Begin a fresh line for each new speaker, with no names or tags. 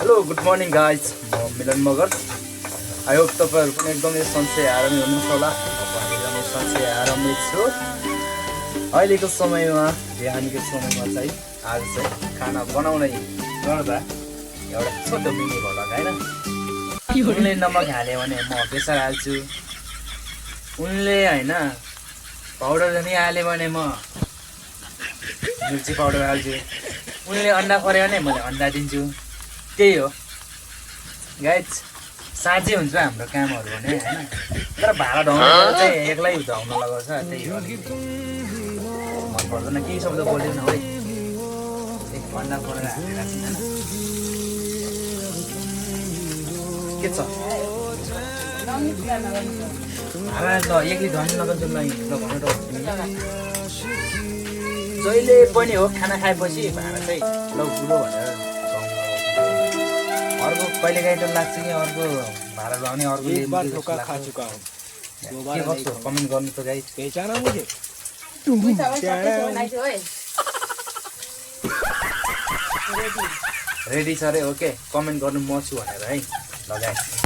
Hello good morning guys, म मिलन Magar. I hope तपाईँहरू पनि एकदमै सन्चै आरामै हुनुहुन्छ होला। म पनि एकदमै सन्चै आरामै छु। अहिलेको समयमा बिहानीको समयमा चाहिँ आज चाहिँ खाना बनाउनै गर्दा एउटा छोटो मिनी भ्लग होइन। उनले नमक हाल्यो भने म प्रेसर हाल्छु, उनले होइन पाउडर पनि हाल्यो भने म मिर्ची पाउडर हाल्छु, उनले अन्डा पर्यो भने मैले अन्डा दिन्छु। त्यही हो गाइज, साँझै हुन्छ हाम्रो कामहरू भने होइन। तर भाडा ढाउनु चाहिँ एक्लै ढाउन लगाउँछ, त्यही हो। मन पर्दैन केही शब्द बोल्दैन है, एक अन्डा परेर हालेर होइन के छ ल एक्लै धनी नगर्छु ल भनेर जहिले पनि हो खाना खाएपछि भाडा चाहिँ ल बुढो भनेर अर्को कहिले काहीँ त लाग्छ कि अर्को भाडा लगाउने अर्को के कस्तो कमेन्ट गर्नु त गाइस। रेडी छ अरे, ओके कमेन्ट गर्नु म छु भनेर है ल गाइस।